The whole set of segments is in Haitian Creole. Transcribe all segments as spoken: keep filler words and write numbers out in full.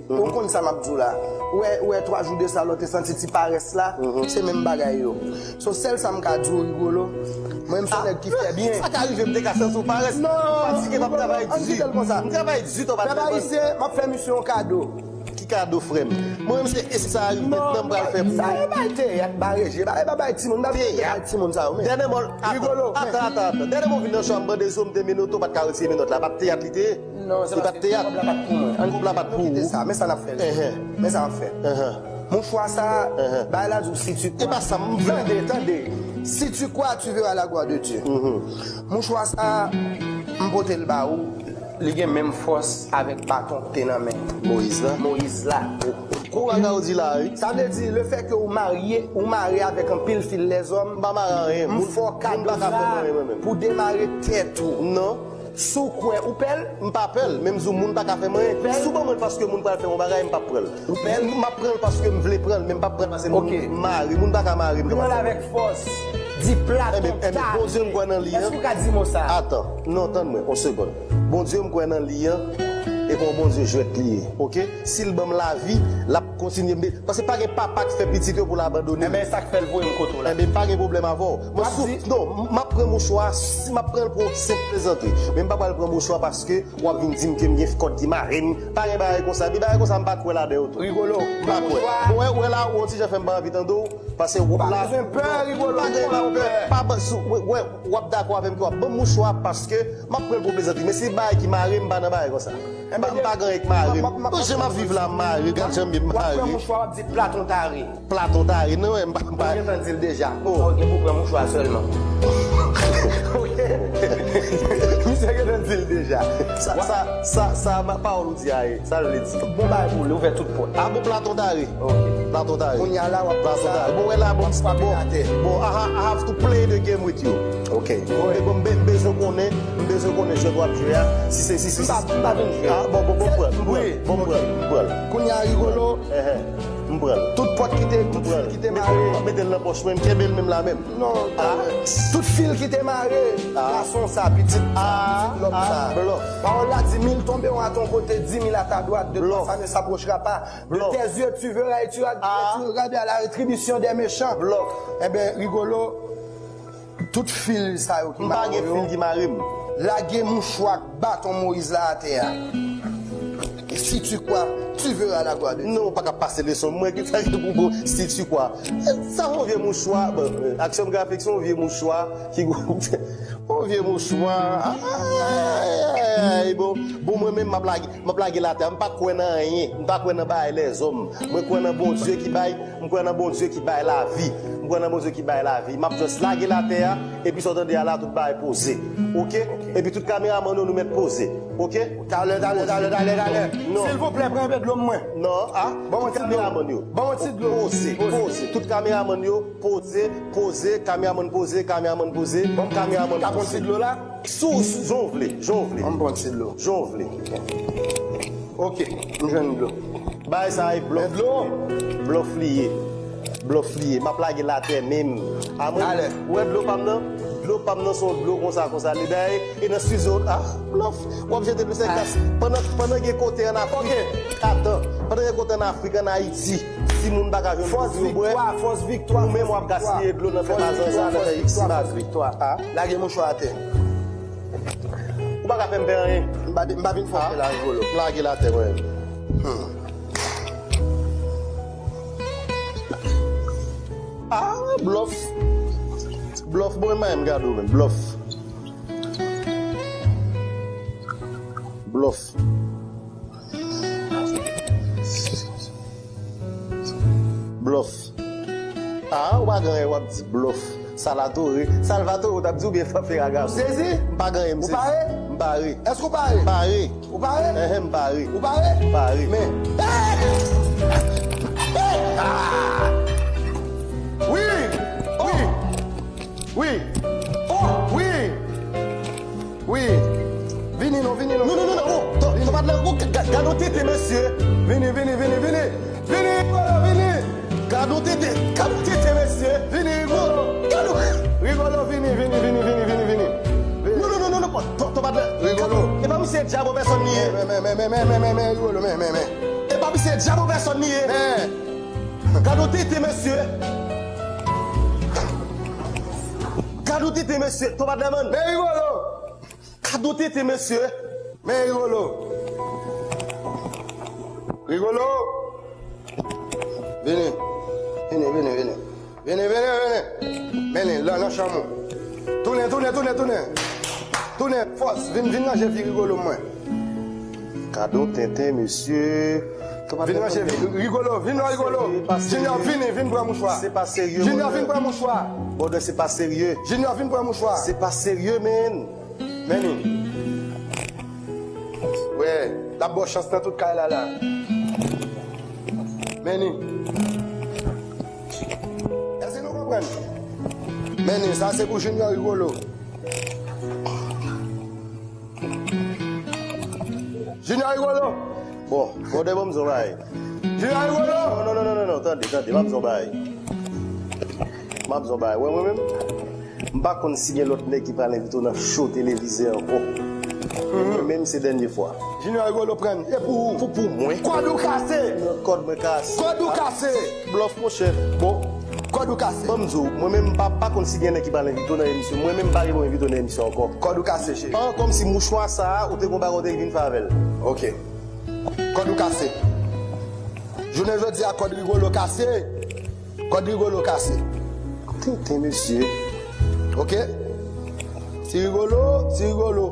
Ou konn sa m ap di w la. Ou wè, ou wè twa jou de sa lè w te santi ti parès la, se menm bagay yo. So, sèl sa m ka di w, Rigolo, mwen menm se yon nèg ki fè byen. Sa ka rive m te ka santi w parès. Non, fatige, m ap travay di. Ann kite l konsa. M travay di, to pa. Pèp ayisyen, m ap fè misye yon kado. Ki kado, frè m? Mwen menm se, e se sa rive nan m pral fè pou ou. Sa e bay teyat, bay reje, bay, bay, bay timoun, bay timoun sa yo, men. Dènye mo, Rigolo, men. Atann, atann, atann. Dènye mo vin nan cho a, m bande zo, m te mennen w, to pa t ka retire menòt la. Pa t teyat li te ye. Non, se paske kòb la pa t pou mwen. Kòb la pa t pou ou. Kite sa, men sa n ap fè. Men sa n ap fè. Mouchwa sa, bay la di w si tu crois. E pa sa m vle. Tande, tande. Si tu crois, tu verras la gloire de Dieu. Mouchwa sa, m pote l ba ou. Li gen menm fòs avèk baton k te nan men Moyiz la. Moyiz la. Kou bagay ou di la, wi. Sa vle di, le fè ke ou marye, ou mare avèk anpil fil lèzòm. M pa mare anyen. M fè w kado sa pou demare tèt ou. Non. Si w kwè, ou pè l? M pa pè l, men m di w moun pa ka fè m anyen. Si w ban mwen l paske moun pral fè m yon bagay, m p ap pran l. Ou pè l? M ap pran l paske m vle pran l, men m p ap pran l paske moun mare. Moun pa ka mare m. Pran l avèk fòs. Di Platon tare. Ebyen, ebyen, Bondye m kwè nan li an. Èske w ka di mo sa? Atan, non, tann mwen, yon segonn. Bondye m kwè nan li an, e pa yon Bondye jwèt li ye, oke? Si l ban m lavi, l ap kontinye m. Paske pa gen papa ki fè pitit yo pou l abandone l. Ebyen, sa k fè l voye m kote w la. Ebyen, pa gen pwoblèm avè w. Mwen sou, non, m ap pran mouchwa, si m ap pran l pou yon senp plezantri. Men m pa pral pran mouchwa paske w ap vin di m ke m gen kòd ki mare m. Pa gen bagay konsa. Epi bagay konsa, m pa kwè ladan yo tou. Rigolo, m pa kwè. Ou wè, ou wè la, ou yon ti jan fè m pa anvi tande w. Paske w la. Pa bezwen pè, Rigolo, pa gen pè. Pa ban, si w, w, w, w ap dakò avè m ke w ap ban m mouchwa paske m ap pran l pou plezantri. Men se bagay ki mare m, m pa nan bagay konsa. M pa, m pa gen anyen k mare m. Tout jan m ap viv la, m mare. Gad jan m ye, m mare. W ap pran mouchwa, w ap di Platon tare. Platon tare, non, m pa, m pa. Ou gentan di l deja. Oh. Ou gen pou pran mouchwa sèlman. Misye gentan di l deja. Sa, sa, sa, sa, ma, pawòl ou di a ye. Sa l vle di? Bon bagay pou li, ouvè tout pòt. A bon, Platon tare. Ok. Platon tare. Kounye a la, w ap Platon tare. Bon, wè la, bon, bon, bon, I ha-, I have to play the game with you. Ok. Wi. Men bon, m be-, m bezwen konnen, m bezwen konnen jwèt w ap jwe a. Si se, si, si, m pa, m pa vin jwe. Ah, bon, bon, bon, m pran, m pran, bon, m pran, m pran. Kounye a, Rigolo. M pran l. Tout pòt ki te, tout fil ki te mare. Mete l nan pòch mwen, m kenbe l menm la menm. Non, ah. Tout fil ki te mare, ah, gason sa, pitit sa, ah, pitit lòm sa. Blòf. Pawòl la di, mille tomberont à ton côté, dix mille à ta droite, de toi ça ne s'approchera pas. De tes yeux tu verras et tu ra-, et tu regarderas la rétribution des méchants. Blòf. Ebyen, Rigolo, tout fil sa yo ki mare yo. M pa gen fil ki mare m. Lage mouchwa ak baton Moyiz la atè a. Et si tu crois, tu verras la gloire de Dieu. Non, ou pa ka pase leson. Mwen ki fè pou bon, si tu crois. Sa yon vye mouchwa. Bon, Action Graphics se yon vye mouchwa ki yon vye mouchwa. Ay, ay, ay, bon. Bon, mwen menm, m ap lage, m ap lage l atè a. M pa kwè nan anyen. M pa kwè nan bagay lèzòm. Mwen kwè nan Bondye ki bay M kwè nan Bondye ki bay lavi. M kwè nan Bondye ki bay lavi. M ap just lage l atè a, epi sa w tande a la, tout bagay poze. Oke? Epi tout kameramann yo, nou mèt poze. Oke? Talè, talè, talè, talè, talè. Non. Silvouplè, pran yon dlo mwen. Non, a? Tout kameramann yo. Ban mwen ti dlo. Poze, poze. Tout kameramann yo, poze, poze. Kameramann poze, kameramann poze. Kameramann poze. Ka pran ti dlo la? Sou, sou, jan w vle, jan w vle. Ban m pran ti dlo. Jan w vle. Ok, m jwenn dlo. Bagay sa a e blòf. Blòf li ye. Blòf li ye. M ap lage l atè menm. A mwen, ou wè dlo pa m nan? Dlo pa m nan se yon dlo konsa, konsa. Li dayè, e nan studio, ah, blòf. W ap jete dlo se glas. Pandan, pandan gen kote ann Afrik, atan, pandan gen kote ann Afrik, ann Ayiti, timoun pa ka jwenn dlo pou yo bwè. Fòs viktwa, fòs viktwa. Ou menm w ap gaspiye dlo nan fè mazanza, nan fè simagri. Lage mouchwa atè. Ou pa ka fè m pè anyen. M pa, m pa vin fè w pè la, Rigolo. Lage l atè, mwen. Ah, blòf. Blòf, bon, mwen m gade w menm. Blòf. Blòf. Blòf. Ah, ou pa gen anyen w ap di blòf. Salvatore. Salvatore, ou t ap di oubyen Ferragamo? Sezi? M pa gen anyen, m sezi. Ou pare? M pare. Èske ou pare? Pare. Ou pare? Enhen, m pare. Ou pare? Pare. Men. Wi! Wi! Wi! Oh! Wi! Wi. Vini non, vini non. Non, non, non, non. Oh, to, to pa t la. Oh, ga-, ga-, gade yon tete, mesye. Vini, vini, vini, vini. Vini, Rigolo, vini. Gade yon tete, gade yon tete, mesye. Vini, Rigolo. Gade yon. Rigolo, vini, vini, vini, vini, vini, vini. Vini. Non, non, non, non, non. To, to pa t la. Rigolo. E pa misye dyab an pèsòn li ye. Men, men, men, Rigolo, men, men, men. E pa Se dyab an pèsòn li ye. Men. Gad yon tenten, mesye. Gad yon tenten, mesye. Ton Badlaman. Men Rigolo. Gad yon tenten, mesye. Men Rigolo. Rigolo. Vini. Vini, vini, vini. Vini, vini, vini. Mennen, la nan chanm ou. Tounen, tounen, tounen, tounen. Tounen, fòs. Vin, vin ranje vi Rigolo mwen. Gad yon tenten, mesye. Vin ranje vi Rigolo, vin non Rigolo. Junior, vini, vin pran mouchwa. Se pa serye. Junior, vin pran mouchwa. Brother, se pa serye. Junior, vin pran mouchwa. Se pa serye, man. Mennen. Wè, l ap ba w chans nan tout kay la la. Mennen. Èske nou konprann? Mennen, sa se pou Junior Rigolo. Junior Rigolo. Bon, brother, ban m di w yon bagay. Junior Rigolo. Non, non, non, non, non, non, tande, tande, m ap di w yon bagay. M ap di w yon bagay. Wè, mwen menm, m pa konn si gen lòt nèg ki pral envite w nan show televizè ankò. Mwen menm, se dènye fwa. Junior Rigolo pran. E pou ou? Pou, pou mwen. Kòd ou kase. Kòd mwen kase. Kòd ou kase. Blòf, monchè. Bon, kòd ou kase. Ban m di w, mwen menm, m pa, pa konn si gen nèg ki pral envite w nan emisyon. Mwen menm, m pa gen pou envite w nan emisyon ankò. Kòd ou kase, cheri. An, kòmsi mouchwa sa a, ou te gen yon bagay ou te vin fè avè l. Ok. Kòd ou kase. Jounen jodi a, kòd Rigolo kase. Kòd Rigolo kase. Tenten, mesye. Ok? Ti Rigolo, ti Rigolo.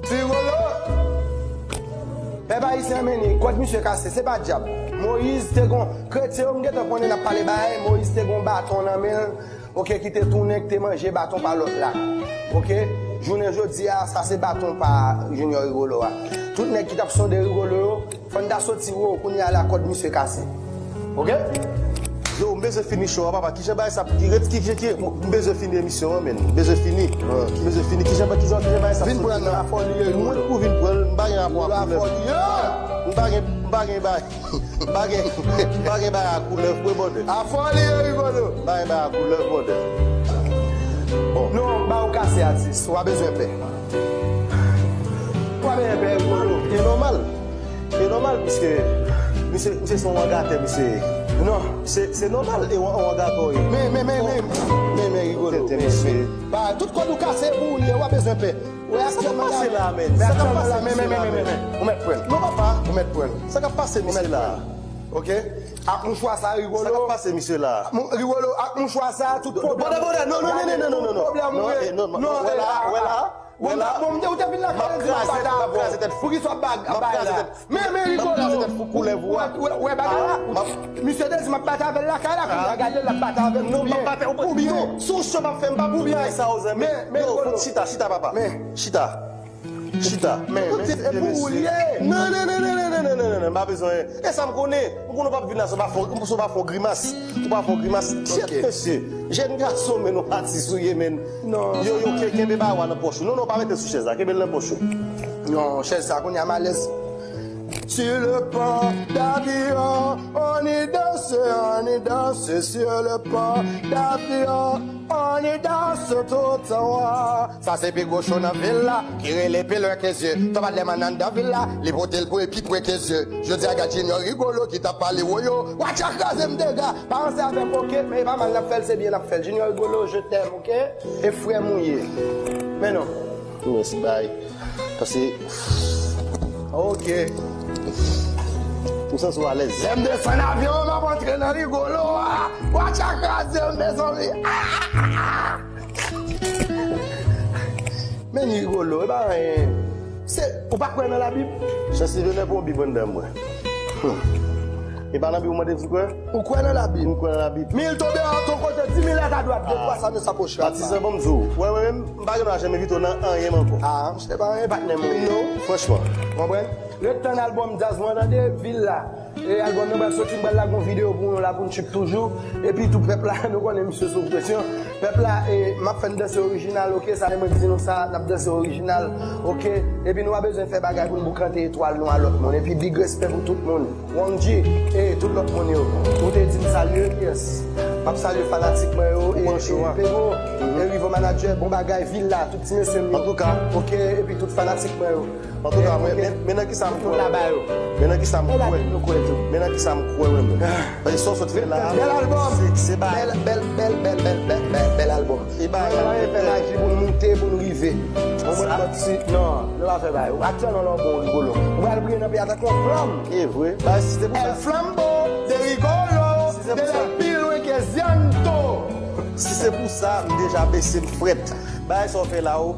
Ti Rigolo! Pèp ayisyen, men ni, kòd misye kase, se pa dyab. Moyiz te gon, kretyen yo m gentan konnen n ap pale bagay, Moyiz te gon baton nan men l, ok, ki te tounen, ki te manje baton pa lòt la. Ok? Jounen jodi a, sa se baton pa Junior Rigolo a. Tout nèg ki t ap sonde Rigolo yo, fò n ta soti wo, kounye a la kòd misye kase. Ok? Yo, m bezwen fini show a, papa. Kijan bagay sa, ki ret, ki, ki, ki, m bezwen fini emisyon an, men. M bezwen fini. M bezwen fini. Kijan, kijan, kijan bagay sa. Vin pran nan afòli yo. Mwen pou vin pran, m pa gen rapò ak koulèv. M pa gen, m pa gen bagay. M pa gen, m pa gen bagay ak koulèv, mwen, brother. Afòli yo, Rigolo. M pa gen bagay ak koulèv, brother. Bon. Non, ba ou kase atis, w a bezwen pè. Ou pa bezwen pè, Rigolo. E nòmal. E nòmal, piske misye, misye se yon wangatè, misye. Non. Se, se nòmal, e wan-, wangatè, wi. Men, men, men, men. Men, men, Rigolo. Tenten, men, mesye. Ba, tout kòd ou kase pou ou li ye, ou pa bezwen pè. Ou wè sa k ap pase la, men? Sa k ap pase, men, men, men, men, men. Ou mèt pran. Non, papa. Ou mèt pran. Sa k ap pase, mesye la? Ok? Ak mouchwa sa, Rigolo. Sa k ap pase, mesye la? Mou-, Rigolo, ak mouchwa sa, tout pwoblèm. Brother, brother, non, non, non, non, non, non, non. Pwoblèm ou ye. Non, non, wè la, wè la. Bon, bon, ou te vin lakay la, di m ap bat avè w. Poukisa w ap bat avè l la? Men, men, Rigolo. Wè, wè, wè bagay la? Misye te di m ap bat avè l lakay la, kounye a gade l ap bat avè m. Non, m ap bat ou byen. Si w cho m ap fè, m pa pou bagay sa, ou zanmi. Men, men, Rigolo. Chita, chita, papa. Chita. Chita. Men, men, se pou ou li ye. Non, non, non, non, m pa bezwen. E sa m konnen. M konnen w p ap vin la san w pa fè, san w pa fè yon grimas. Ou pa fè yon grimas. Kyèt, mesye. Jèn gason, men, nou atis ou ye, men. Non. Yo, yo, ke-, kenbe bagay w nan pòch ou. Non, non, pa mete l sou chèz la. Kenbe l nan pòch ou. Non, chèz sa, kounye a m alèz. Sur le pont d'Avion, on y danse, on y danse sur le pont d'Avion, on y danse tout en haut. Sa se pi gwo cho nan vil la, ki rele pi lwen ke zye. Ton Badlaman anndan vil la, li pote l pou pi pre ke zye. Jodi a gad Junior Rigolo ki t ap pale woyo. Watcha kraze m dega, pa ranse avè m, ok, men e pa mal n ap fè l, se byen n ap fè l. Junior Rigolo, je t'aime, ok? E frè m ou ye. Men non. Mèsi, bay. Pase. Ok. Ou santi w alèz. Lè m desann avyon an, m ap antre nan Rigolo a. Watcha kraze m, mezanmi. Ah! Men Rigolo, e pa anyen. Se, ou pa kwè nan Labib? Chans li vennè pou yon Bib anndan mwen. Hmm. E pa nan Bib ou mande m si m kwè? Ou kwè nan Labib? M kwè nan Labib. Mil tonbe a ton kote, di mil a ta dwat, de twa sa ne s'approchera pas. Patizan, ban m di w. Wè, wè, menm, m pa gen dwa janm envite w nan anyen m ankò. Ah, se pa anyen patnè m ou ye. Non. Franchman. Konprann? Ret tann albòm djaz mwen tande, Vil la. E albòm nan pral soti, m pral lage yon videyo pou nou la pou n tchip toujou. Epi tou pèp la, nou konnen misye sou presyon. Pèp la, e, m ap fè n danse orijinal, ok? Sa lè mwen di nou sa, n ap danse orijinal, ok? Epi nou pa bezwen fè bagay pou n boukante etwal nou a lòt moun. Epi big respè pou tout moun. Wang G, e tout lòt moun yo. Ou te di m salye, yes. M ap salye fanatik mwen yo, e, e Pego. Rivo Manager, bon bagay, Villa, tout ti mesye m yo. Antouka. Ok, epi tout fanatik mwen yo. Antouka, men, men, men nan kisa m kwè. Tout moun laba yo. Men nan kisa m kwè. Men nan kisa m kwè, mwen menm. Paske sa w sot fè la. Bèl albòm. Se, se bagay. Bèl, bèl, bèl, bèl, bèl, bèl, bèl, bèl albòm. E bagay la fè maji pou n moute, pou n rive. Mwen, mwen, non, nou pa fè bagay. Aktyèlman, la, w bon, Rigolo. Ou pral briye nan peyi a tankou yon flanm. E vre. Ba, si se pou sa. El Flambo, de Rigolo, de la pil, wi, ke Zianto. Si se pou sa, m deja bese, m frèt. Bagay sa w fè la, o.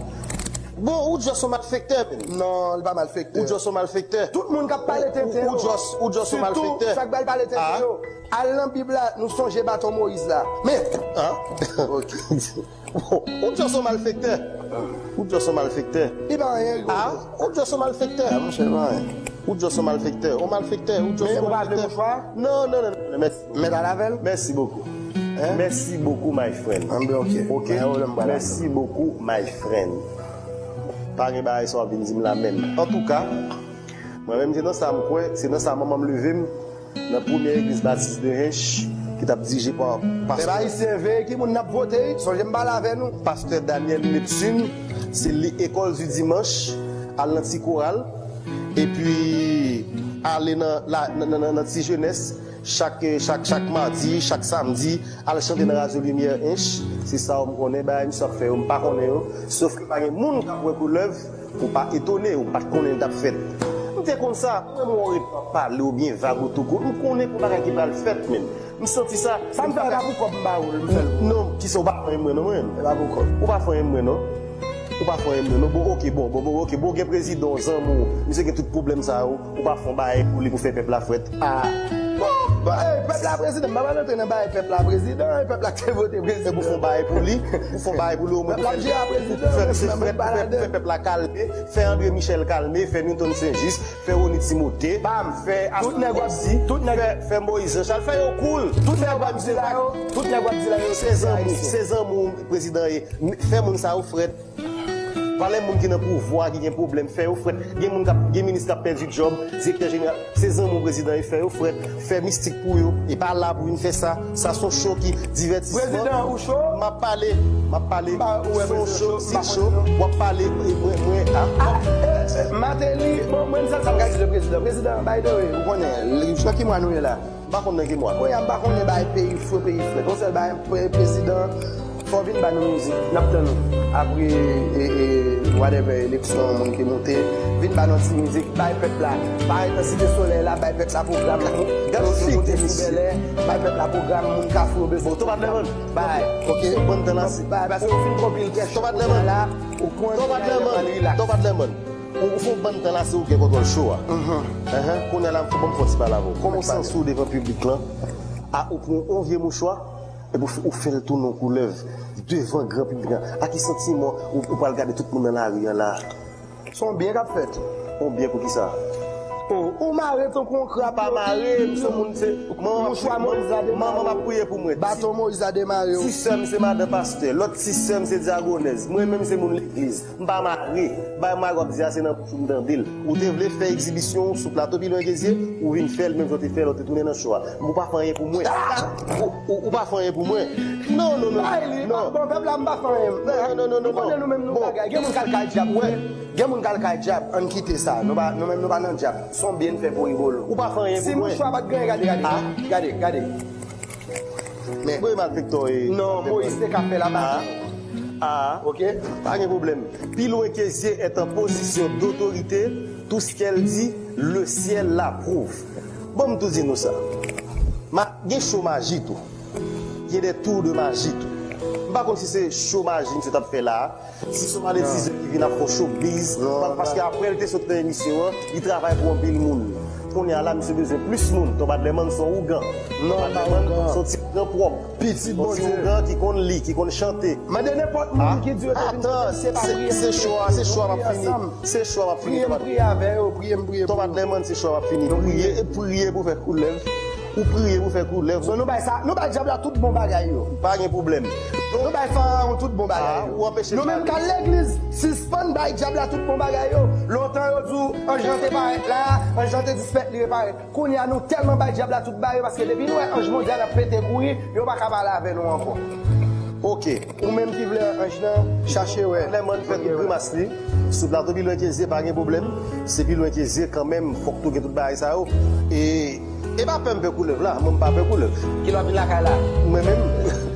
Bon, ou just yon malfektè, menn. Non, li pa malfektè. Ou just yon malfektè. Tout moun k ap pale tenten yo. Ou just, ou just yon malfektè. Sitou sa k pral pale tenten yo. Al nan Bib la, nou sonje baton Moyiz la. Men, ah, ok. Ou just yon malfektè. Ou just yon malfektè. Li pa anyen, Rigolo. Ah, ou just yon malfektè. Ah, monchè, li pa anyen. Ou just yon malfektè. Yon malfektè, ou just yon malfektè. Men ou pa vle mouchwa? Non, non, non, non, mèsi. Mèt al avè l? Mèsi bokou. Hein? Mèsi bokou, my friend. Anben, ok. Ok? Mèsi bokou, my friend. Pa gen bagay sa w ap vin di m la menm. Antouka, mwen menm, se nan sa m kwè, se nan sa manman m leve m, nan premyè egliz batis de Hinche, ki t ap dirije pa pastè. Pèp ayisyen, veye ki moun n ap vote, wi. Sonje m pale avè nou. Pastè Daniel Neptune, se li École du Dimanche, al nan ti koral, epi ale nan, la, nan, nan, nan, nan ti jenès, chak, chak, chak madi, chak samdi, al chante nan Radyo Limyè Hinche. Se sa m konnen, bagay misye ap fè yo, m pa konnen yo. Sof ke pa gen moun k ap wè koulèv, ou pa etone, ou pa t konnen l t ap fèt. M te konn sa, mwen, mwen wè w ret ap pale oubyen vag ou touko, m konnen gon bagay ki pral fèt, menn. M santi sa. Sa m fè, e pa pou kòb m ba ou l, m fè l pou. Non, kisa, ou pa fè anyen mwen non, mwen. E pa pou kòb. Ou pa fè anyen mwen non. Ou pa fè anyen mwen non. Bon, ok, bon, bon, bon, ok, bon, gen prezidan w, zanmi w, misye gen tout pwoblèm sa yo, ou pa fè yon bagay pou li pou fè pèp la frèt. Ah. Bon, bon, eh, pèp la prezidan, m pa pral antre nan bagay pèp la prezidan, eh, pèp la ki te vote prezidan. E pou fè yon bagay pou li, pou fè yon bagay pou li, omwen pou fè, pou fè, pou fè pèp la kalme, fè André Michel kalme, fè Newton Saint Juste, fè Rony Timothé, fè Astou Cossy, fè, fè Moïse Jean Charles, fè yo cool. Tout nèg w ap di la yo, tout nèg w ap di la yo, se zanmi w, se zanmi w prezidan ye. Fè moun sa yo frèt. Valè moun ki nan pouvwa, ki gen pwoblèm, fè yo frèt. Gen moun k ap, gen minis k ap pèdi djòb, direktè jeneral, se zanmi w prezidan ye, fè yo frèt. Fè mistik pou yo. E pa la pou vin fè sa. Sa se yon cho ki divètisman. Prezidan ou cho? M ap pale, m ap pale. M pa wè prezidan cho, m pa konn cho. W ap pale, e mwen, mwen, a. Ah, eh, eh, Martelly, bon, mwen, m sèl sa m ka di de prezidan. Prezidan, by the way, ou konnen, li, nan ki mwa nou ye la? M pa konn nan ki mwa. Kounye a, m pa konnen bay peyi fre, peyi frèt. Yon sèl bay, pre-, prezidan, fò w vin ba nou mizik. N ap tann ou. Apre, e, e, whatever, eleksyon, moun ki moute, vin ba nou ti mizik, bay pèp la. Parèt nan Site Solèy la, bay pèp la pwogram. Gad figi misye. Bèlè, bay pèp la pwogram, moun Kafou yo bezwen. Bon, tonba dèman. Bay. Ok. Ou fè bann tan la, se. Bay, paske ou fin pran pil kèch. Tonba dèman. Ou konn tonba dèman, relax. Tonba dèman. Ou, ou fè yon bann tan la, se ou ki gen kontwòl cho a. Enhen. Kounye a la, m fò, ban m fè yon ti pale avè w. Kòman w santi w devan piblik lan? A, ou pran yon vye mouchwa, epi ou fè, ou fè l tounen yon koulèv devan gran piblik lan. A ki santiman ou, ou pral gade tout moun nan lari an la? Se yon byen k ap fèt. Yon byen pou kisa? O, ou mare tankou yon krab. Pa mare, m se moun, se, manman, mouchwa Moyiz la demare w. Manman m ap priye pou mwen. Baton Moyiz la demare w. Ti sè m se madan pastè, lòt ti sè m se dyagonèz. Mwen menm se moun legliz. M pa mare. Bagay mare w ap di a, se nan bouch ou m tande l. Ou te vle fè egzibisyon w sou plato Pi Lwen Ke Zye, ou vin fè l menm jan w te fè lè w te tounen nan cho a. Ou pa fè anyen pou mwen. Ou, ou, ou pa fè anyen pou mwen. Non, non, non. Bay li. Non. Bon, pèp la, m pa fè anyen. Non, non, non, non, non. Ou konnen nou menm nou bagay. Gen moun k al kay dyab. Gen moun k al kay dyab. Ann kite sa. Nou pa, nou menm nou pa nan dyab. Se yon byen n fè pou Rigolo. Ou pa fè anyen pou mwen. Si mouchwa pa t gen, gade, gade. Gade, gade. Men. Bon, e malfektè w ye. Non, Moyiz te ka fè l a maten. Ah. Ah. Ok? Pa gen pwoblèm. Pi Lwen Ke Zye est en position d'autorité, tout ce qu'elle dit, le ciel l'approuve. Bon, m tou di nou sa. Ma, gen cho maji tou. Gen des tours de magie tou. M pa konn si se cho maji misye t ap fè la a. Si se yon maledizan ki vin ap fè showbiz, pa-, paske apre l te sot nan emisyon an, li travay pou anpil moun. Kounye a la, misye bezwen plis moun. Tonba Dlèmòn se yon ougan. Tonba Dlèmòn se yon ti ougan pwòp. Pitit Bondye. Yon ti ougan ki konn li, ki konn chante. Mande nenpòt moun ki di yo te vin kote m, se pa priye m priye. Se cho a, se cho a m ap fini. Se cho a m ap fini. Priye m priye avè yo, priye m priye pou yo. Tonba Dlèmòn, se cho a m ap fini. Priye, priye pou fè koulèv. Ou priye pou fè koulèv. So, nou bay sa, nou bay dyab la tout bon bagay yo. Pa gen pwoblèm. Nou bay farawon tout bon bagay yo. Ah, ou anpeche l pale. Nou menm k al legliz, sispann bay dyab la tout bon bagay yo. Lontan yo di w, anj lan te parèt la, anj lan te dispèt, li reparèt. Kounye a, nou tèlman bay dyab la tout bagay yo, paske depi nou wè anj mondyal ap pete kouri, yo pa ka pale avè nou ankò. Ok. Ou menm ki vle Anjina, chache wè Lèmòn fè tout grimas li. Sou plato Pilwen ke zye pa gen pwoblèm. Se Pilwen ke zye kanmenm, fòk tou gen tout bagay sa yo. E, e pa pè m pè koulèv la, mwen m pa pè koulèv. Kilè w ap vin lakay la? Mwen menm.